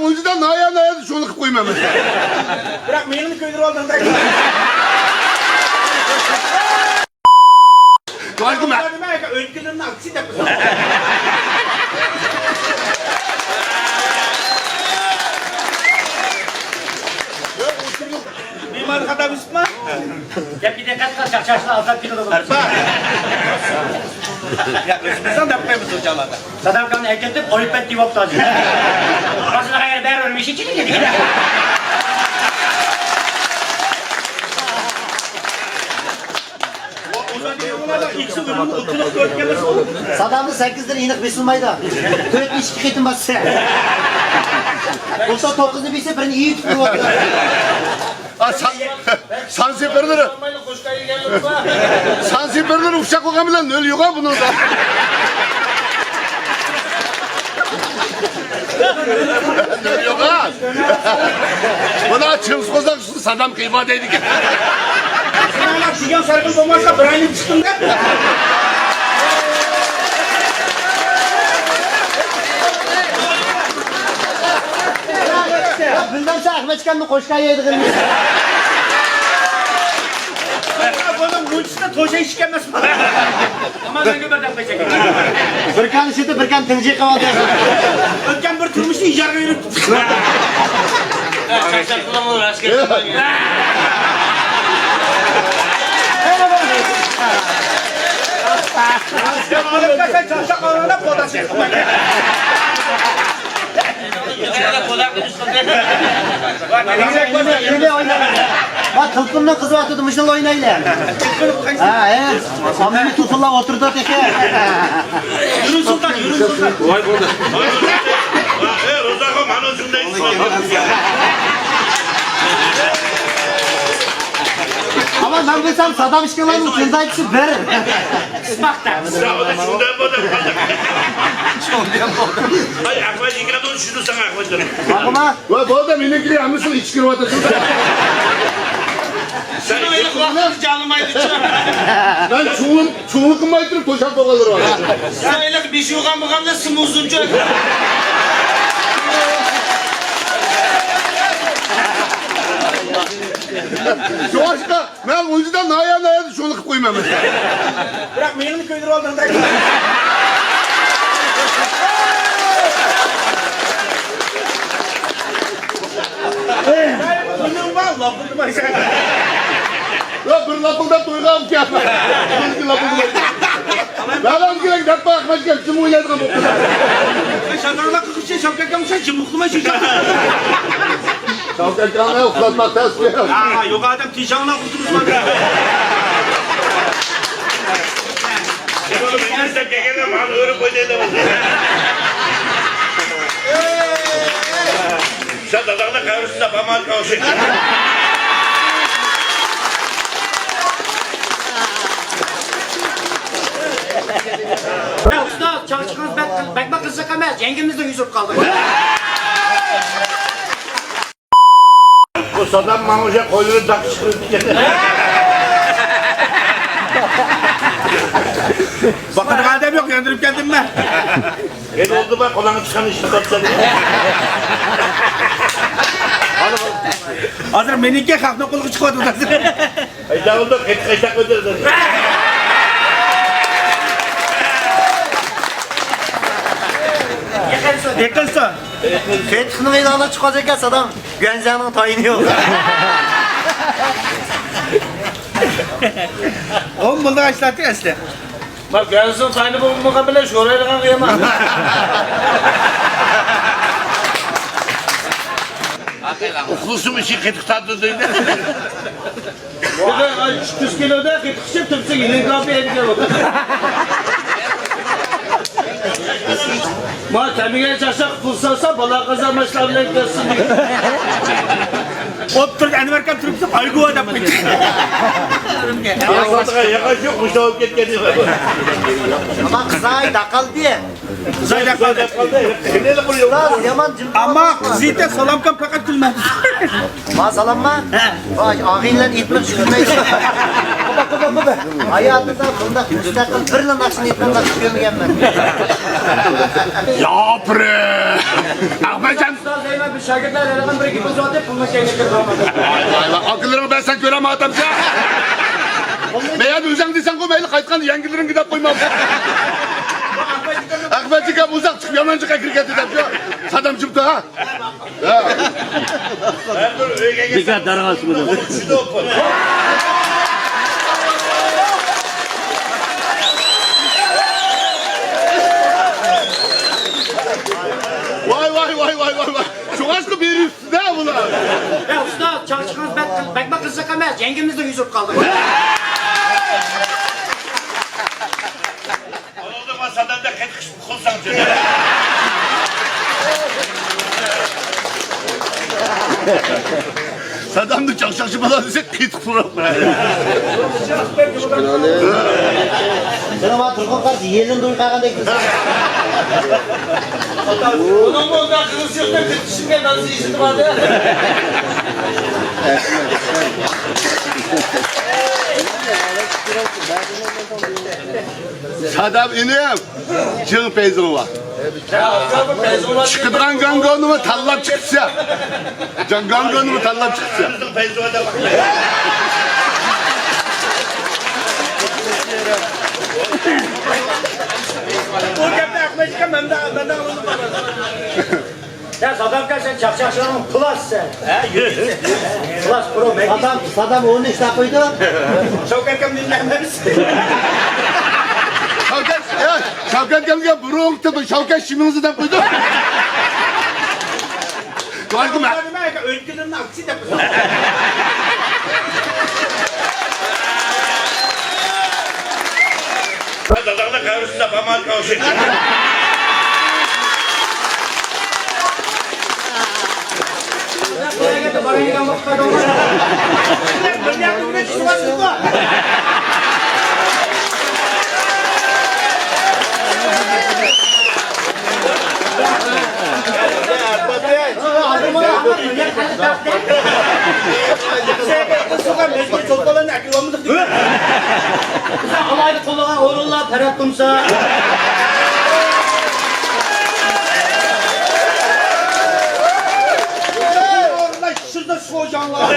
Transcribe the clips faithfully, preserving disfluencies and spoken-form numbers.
ئۇنچىدا نايا نايا شۇنى قىلىپ قويمايمەن. بىراق مېنىڭ كۆيدۈرۈپ ئالدىڭ. ۋاي، نېمە؟ نېمە، ئۆلكىلىرىمنى ئاچسى دەپ. مېھمانخانا بىزمۇ؟ گەپكە دىققەت قىل، چاقچاقچىلار ئازاب كېلىدۇ. يا، ئۆزىمىزنىڭ دەپ قويىمىز ئۇ چاغلاردا. سادام ئاكامنى ئەكېتىپ، ئويۇپ بەت دېۋاپتۇ ھازىر. باشلىق ئەگەر بەرىبىر مىشىچىنى دېدى. سادامنى سەككىزدىن ئېنىق بېسىلمايدۇ. تۆتنى ئىككى قېتىم باسسا. بولسا توققۇزنى بېسىپ، بىرنى ئېيىتىپ ئۇرۇۋاتىدۇ. ئا، سان، سان سېپىرلىرى. سان سېپىرلىرى ئۇششاق بولغان بىلەن نۆل يوق بۇنىڭدا. نۆل يوق. بۇلار چىڭگىز قوزاق سادام قىيما دەيدىكەن. كۈلگەن سەرخىل بولماسا بىر ئاينى چىقتىم دەپ. بىلدىمسە ئەخمەت ئىكەننى قوشقا يەيدىغىنىمىز. بۇنىڭ مۇنچىسىدا توشاي ئىشىك ئەمەسمۇ؟ ئامان مەڭگۈ بىر دەپ قويساك. بىر كان ئىچىدە بىر كان تىنجى قىلىۋالدى. ئۆتكەن بىر تۇرمۇشنى ئىجارىگە بېرىپ. ما تېلېفوننى قىزىۋاتىدۇ، مۇشۇنى ئوينايلى. ھە، ھە. ئاممىۋى تېلېفونلار ئولتۇرىدۇ تېخى. يۈرۈڭ سۇلتان، يۈرۈڭ سۇلتان. ۋاي بولدى. ئەي، روزاخان، مانا شۇنداق. ئەمما مەن بىلسەم، سادام ئىككىڭلارنىڭ جىندايتىسى بىر. قىسماقتا. شۇنداق بولدى. ئەي، ئەخمەت ئىكەن، شۇنى ساڭا ئەخمەت. ماقۇلما؟ ۋاي، بولدى، مېنىڭكىلەر ھەممىسىنى ئىچكىرىۋاتىدۇ. شۇنىڭ ئىلقىلىقىنى جانلىمايدۇچۇ. مەن چوڭلۇق، چوڭلۇقۇم ئايتىپ توشاپ بولغانلىرى بار. سىلەر ئىللىق بېشى يوغان بولغاندا سىم ئۇزۇنچۇ. شۇڭلاشقا مەن ئۇنچىدا نايا نايا شۇنى قىلىپ قويمايمەن. بىراق مېنىڭ كۆيدۈرۈپ ئالدىڭ دەيدۇ. بۇنىڭ بار، لاپىلدىمايسەن. يا، بىر لاپىلداپ تويغان ئىكەن. بىر لاپىلدىمايسەن. بەلەم كېرەك دەپ باقمايدىكەن، جىم ئوينايدىغان بولۇپ قالدى. شادانلار قىلغۇچە شاۋكەتكە ئوخشاش جىم ئۇخلىماي شۇ. شاۋكەتكەننى ئۇخلاتماق تەس. ھا، يوق ئادەم تىنچاڭلاپ ئولتۇرۇپ. سەن داداڭنىڭ قەبرىسىدە باماتقا ئوخشايسەن. ئۇستاز، چاقچىقىڭىز بەك، بەكمۇ قىزىق ئەمەس، يەڭگىمىزنىڭ يۈزى ئۇرۇپ قالدى. بۇ سادام ماڭا ئوخشاپ قويلىرى داق چىقىرىپ كەتتى. باقىدىغان ئادەم يوق، ياندۇرۇپ كەلدىم مەن. ئەمدى بولدى، مەن قولۇڭغا چىققان ئىشنى تاپسام. ھازىر مېنىڭكى خەقنىڭ قولىغا چىقىۋاتىدۇ. ئەيدەۋۇلدا قېتىق ئەشتەك ئۆتىدۇ. يېقىنسۇ. قېتىقنىڭ ئېلانى چىققان ئىكەن، سادام. گۈەنزەڭنىڭ تايىنى يوق. ئون بولدى ئاشلاتتى ئەسلى. بەك گەۋزىنىڭ تايىنى بولمىغان بىلەن شورايدىغان قىيما. ئۇخلىسىمۇ ئىشى قېتىق تارتىدۇ دەيدۇ. بۈگۈن ئۈچ يۈز كىلودا قېتىق ئىچىپ تۇرسا، يېنىڭ كافى ئەيدىگەن. ما تەمىگە چاقچاق پۇل سالسا، بالا قازا ماشلار بىلەن كۆرسۇن دېگەن. ئوتتۇرىدا ئەنۋەركەم تۇرۇپتۇ، ئايگۇۋا دەپ قويدى. ياقاش يوق، مۇشۇ ئۆلۈپ كەتكەن. ئەمما قىزاي داقالدى. قىزاي داقالدى. ئۇستاز، يامان جىم. ئەمما قىزىيتە سالامكەن پەقەت كۈلمەيدۇ. ما سالامما؟ ھە. ۋاي، ئاغىنىلەر ئېيتمىغا چۈشكۈرمەيدۇ. ھاياتىدا بۇنداق مۇستەقىل بىرلا ناخشىنى ئېيتقان ناخشا كۆرمىگەنمەن. ياپرى! ئەخمەتجان. ئۇستاز دەيمەن، بىز شاگىرتلار ھېلىغان بىر گېپىمىز بار دەپ پۇلنى كەينىگە كىرىپ ئالمىدۇق. ۋاي، ۋاي، ئاكىلىرىڭ بەرسەڭ كۆرەلمەيتتىم. مەن ئۆزۈڭ دېسەڭغۇ، مەيلى قايتقان يەڭگىلىرىڭگە دەپ قويما. ئەخمەتجان ئۇزاق چىقىپ يامان جىققا كىرىپ كەتتى دەپ شۇ. سادام جىمتۇ ھا. بىكار دارغاس بۇنى. ۋاي، ۋاي، ۋاي، ۋاي، ۋاي، ۋاي. شۇڭاشقا بېرىپسىز-دە بۇلار. يا ئۇستاز، چاقچىقىڭىز بەك، بەكمۇ قىزىق ئەمەس. يەڭگىمىزنى يۈزۈپ قالدىڭ. ئۇنىڭدىن سادامدا قېتىق قىلساڭچۇ. سادامنى چاقچاقچى بالا دېسەك، قېتىق تۇرۇپ. سېنىڭ مانا تۇرغان قارىسى يېلىنى دويۇپ قالغاندەك تۇرسا. ئۇنىڭمۇ ئۇنداق قىلغۇسى يوق دەپ كېتىشىمگە نازى يېشىلدى بار-دە. سادام ئىنىم، جىڭ پەيزىڭ بار. چىقىدىغان گاڭگونىمۇ تاللاپ چىقىپسەن. جاڭ گاڭگونىمۇ تاللاپ چىقىپسەن. بۇ گەپنى ئەخمەت ئاكا مەندە، مەندە ئاڭلىدىم. يا سادام ئاكا، سەن چاقچاقچىلارنىڭ پىلاسى سەن. ھە، يۈرىسى. پىلاس پرو مەگىز. سادام، سادام ئۇنى ئىشلەپ قويدى. شاۋكەت ئاكام نېمە ئەمەس؟ شاۋكەت، ئە، شاۋكەت ئاكامغا بۇرۇنقى شاۋكەت شىمىڭزى دەپ قويدى. قويدۇم. نېمە ئۆلكىلىرىنى ئاكسى دەپ قويدى. داداڭنىڭ قەبرىسىدە پامادكا ئوخشايدۇ. ئالاھىدە قوللىغان ئورۇنلار تەرەت تۇمسا. ئورۇنلار شۇردا شوجاڭلار.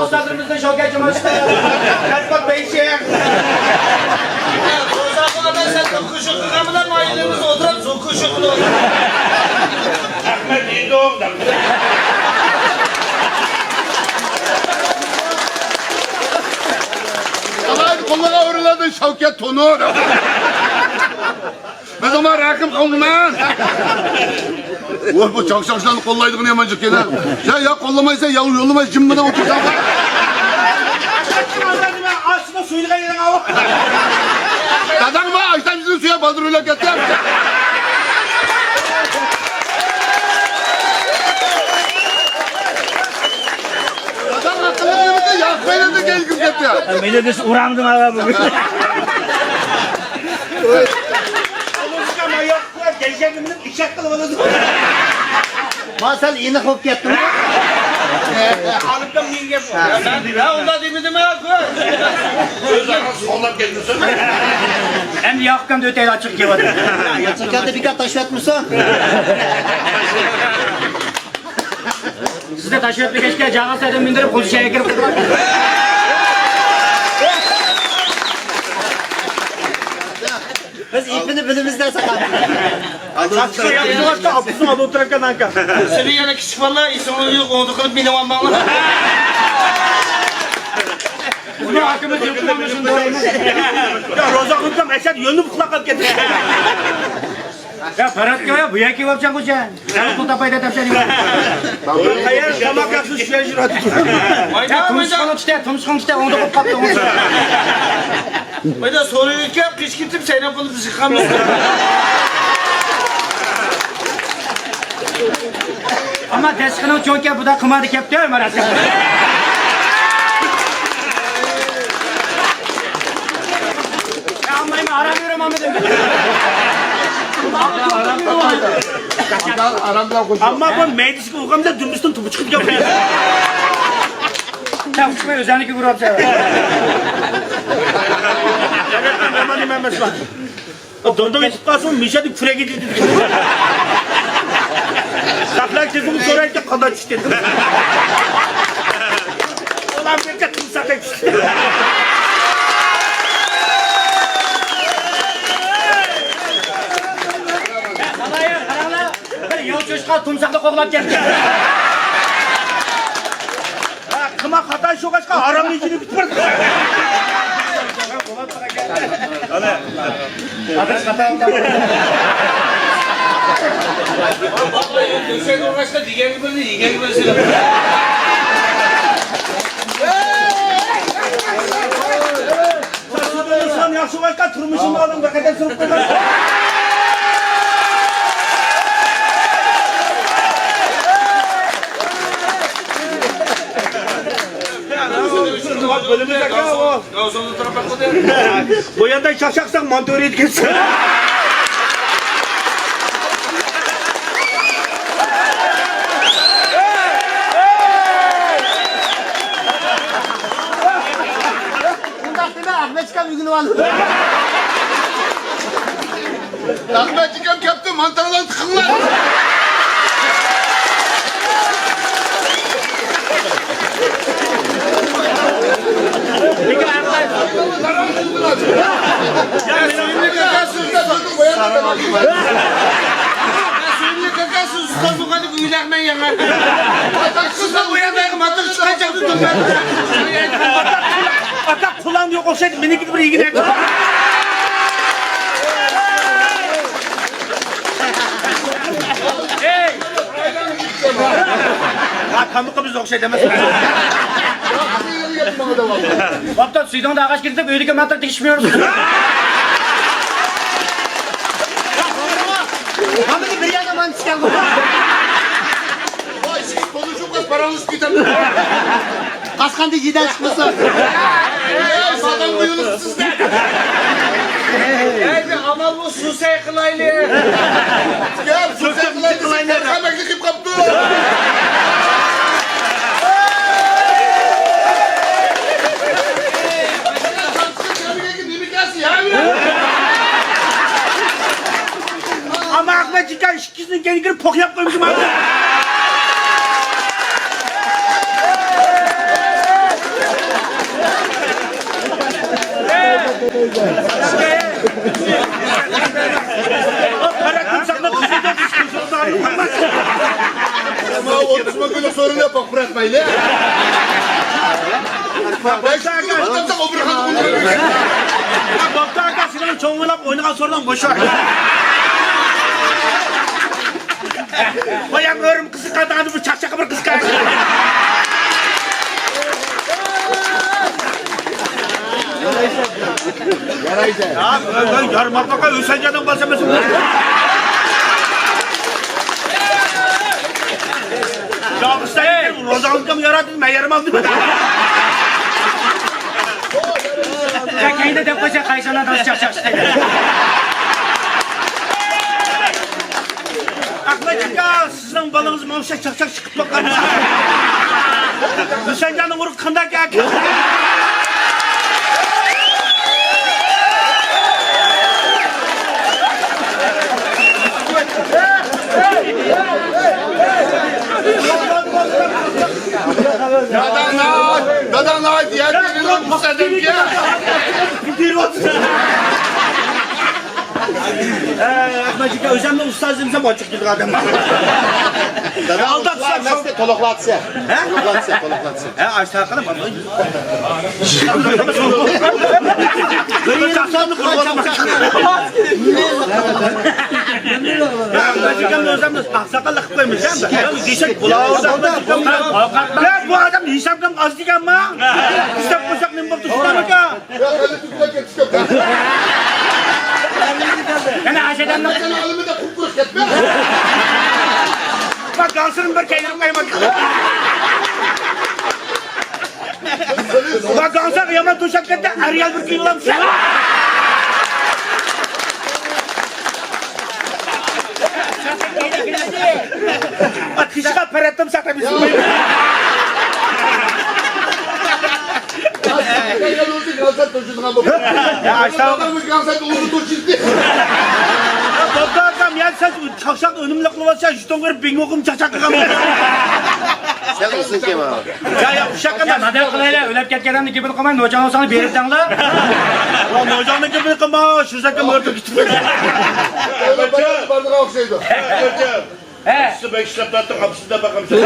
ئۇستازلىرىمىزنى شوكەچ ماشتا. قەسقات بەيشەك. روزا بۇ ئادەم سەن قوشۇق قىلغان بىلەن ئائىلىمىز ئولتۇرۇپ زوكۇشۇق قىلىۋاتىدۇ. ئەخمەت يېدۇق دەپ. ئالاھىدە قوللىغان ئورۇنلاردىن شاۋكەت تونۇر. مەن زامان رەھىم قىلمىمەن. ۋاي، بۇ چاقچاقچىلارنى قوللايدىغىنى يامان جىق كېلە. يا، يا قوللىمايسەن، يا يوللىماي جىممىدە ئولتۇرساڭ. ئاشۇنى سۆيلىگەن يېرىڭ ئاۋۇ. داداڭ بار، ئاشتان بىزنى سۆيە بالدۇر ئۆلۈپ كەتتى. داداڭ ھەققىدە دېمىدى، ياق، مەيلىدە كەلگۈم كەتتى. مەيلىدە ئۇرامدىم ئاغا بۈگۈن. ما سەل ئېنىق بولۇپ كەتتىمۇ؟ ئالىپكەم نېگە گەپ بۇ؟ ھە، ئۇنداق دېمىدىم ھە. ئۆزلەرنىڭ سوغلاپ كەتمىسۇن. ئەمدى ياقۇپكەمدە ئۆتەيلى، ئاچچىقى كېلىۋاتىدۇ. ئاچچىقى كەلدى، بىكار تاشلىۋەتمىسۇن. سىزنى تاشلىۋەتمىگەچكە جاغا سەدە مىندۈرۈپ قۇدۇشەگە كىرىپ قالدۇق. بىز ئېپىنى بىلىمىز-دە ساقا. ئاپىسىنى ئالدى ئولتۇرۇۋەتكەن ئاكا. سېنى يەنە كىچىك بالىلار ئېسىڭلار يوق، ئوڭدا قىلىپ مېنى ئالماڭلار. بۇنى ھاكىمىز يوق، يا روزا قىلسام ئەشەد يۆلىنىپ ئۇخلاپ قېلىپ كەتتى. يا پەرھات ئاكا، بۇ يەرگە كېلىۋاپسەن غۇچە. سەن پۇل تاپاي دەپ تاپشۇرۇڭ. قەيەر تاماق ياقسىز شۇ يەر يۈرۈۋاتىدۇ. يا تۇمشۇقۇڭنى تۇتە، تۇمشۇقۇڭنى تۇتە، ئوڭدا قوپۇپ قاپتۇ. بايدا سورۇۋېتكەن، قېچىپ كېتىپ سەيرەپ قىلىپ بىزگە قالمىسۇن. ئەمما دەسقىنىڭ چوڭكە بۇدا قىماردا كەپتۇ، ماراس. يا ئاممايمەن، ئارام بېرىمەن دېدىم. ئامما بۇ مەيدىسىگە ئۇرغاندا دۈمبىسىدىن تۇپا چىقىدىكەن. سەن ئۇچماي ئۆزەڭنىكىگە ئۇرۇۋاپسەن. نېمە، نېمە ئەمەس بار. دوڭدۇڭ يېتىپ قالسىمۇ، مىشەدە كۈرەك ئىدى. ساقلار كېسىمنى سورايدىكەن، قانداق چۈشتى؟ ئۇلار بىرگە تۇمساقتەك چۈشتى. بىر ياۋ چوشقا تۇمساقنى قوغلاپ كەتتى. ھە، قىلما خاتا شۇ قاچقا ھارامنى ئىچىنى پۈتۈپ بەردى. ئاداش خاتا. دېگەنگە بىرنى، يېگەنگە بىرنى. ساقچىدىن ئىسلام ياخشى بولغاچقا، تۇرمۇشۇمنى ئالدىم، بىر قەدەم سۈرۈپ قويغان. بۇ يەردە چاقچاقساق، مانتورى كەتسە. ئۇنداق دېمە، ئەخمەت ئاكام ئۆگىنىۋالىدۇ. ئەخمەت ئاكام كەپتۇ، مانتاڭلارنى تىقىڭلار. سۆيۈملۈك ئاكا، سىز ئۇستازلىققا ئۆيلەنمەي ياڭا. سىزنىڭ ئۇ يەردىكى ماتور چىققان چاغدا دۇنيادا. ئاتا قۇلان يوق ئوخشايدۇ، مېنىڭكىدە بىر يىگىت. ھە، تامىقىمىز ئوخشايدۇ ئەمەس. بوپتۇ، سۈيدۈڭدە ئاغاچ كېسىپ، ئۆيدىكى ماتور تېگىشمەيمىز. ھەممىنى بىر يەردە مانا چىقالغۇ. ۋاي، سىز تونۇشۇپ قاس پاراڭلىشىپ كېتەمدۇ؟ قاسقاندا يېدەن چىقمىسا. ئەي، سادام بۇيرۇقسىز دە. ئەي، بىر ئامال بۇ، سۇسەي قىلايلى. يا، سۇسەي قىلايلى، سەن قارىمەكلىك قىلىپ قاپتۇ. ئەمما ئەخمەت ئاكا ئىككىسىنىڭ كەينىگە كىرىپ پوق يەپ قويمىسۇن. ئوتتۇز مىڭ كۈنلۈك سورۇننى پوق بىرەتمەيلى. بوپتۇ ئاكا، سېنىڭ چوڭ بولاپ ئوينىغان سورۇنۇڭ بوش. بايام ئۆرۈم قىزىققان، بۇ چاقچاققا بىر قىزىققان. يارايسەن. يا، يارماقلىققا ئۆسەنجاننىڭ بالىسى ئەمەسمۇ. يا، روزاڭىزغا ياراتتىم، مەن يارىمام دېمە. يا، كەينىدە دەپ قويسا، قايسىڭلار داس چاقچاق ئىشلەيدۇ. ئەخمەت ئاكا، سىزنىڭ بالىڭىز ماڭشا چاقچاق چىقىپ باققان. ھۈسەنجاننىڭ ئۇرۇقى قانداك ئەك؟ داداڭلار، داداڭلار، دىيەر بېرىڭلار، مۇستەدەمگە. ئەخمەت ئاكا، ئۆزۈمنىڭ ئۇستازى دېسەم، ئاچچىق كېلىدۇ ئادەم. دادا، ئالداپ ئۇستاز ئەمەس، تولۇقلاتسا. ھە؟ تولۇقلاتسا، تولۇقلاتسا. ھە، ئاشتاق قىلىپ. بىر يىل ئۇستازنى قۇرۇۋاتىمەن. ئەخمەت ئاكامنى ئۆزۈمنى ئاقساقاللىق قىلىپ قويمىسام، يا، دېسەك بۇلار. يا، بۇ ئادەم ھېسابكام ئاز دېگەنما؟ ھېساب قىلساق نېمە بولدى، شۇنداق ئاكا؟ يەنە ئاشۇ ئادەمنىڭ بۇ گاڭسىنى بىر كەينىگە قويماڭ. بۇ گاڭساق يامان توشاپ كەتتى، ئەريال بىر كىلو. ئا، تېشىغا پەرەتتىم ساقلاپ. توشۇيدىغان بولۇپ. يا، ئاشتا. بابدا ئاكام، يا سەن چاقچاق ئۈنۈملۈك قىلىۋاتسا، يۈتۈڭ بېرىپ بىڭمۇقۇم چاقچاق قىلغان. سەن ئۇسۇل كېمە. يا، يا، ئۇششاق يا، ئەمەس. مادەم قىلايلى، ئۆلۈپ كەتكەن ئادەمنىڭ گېپىنى قىلماي، نوچاڭ بولساڭلار بېرىپ دەڭلار. ۋا، نوچاڭنىڭ گېپىنى قىلما، شۇ سەككە مۆرتۈپ كېتىپ. بارىدىغان ئوخشايدۇ. ھە. سىز بەك ئىشلەپ تارتىپ قاپسىز دەپ باقامسىز.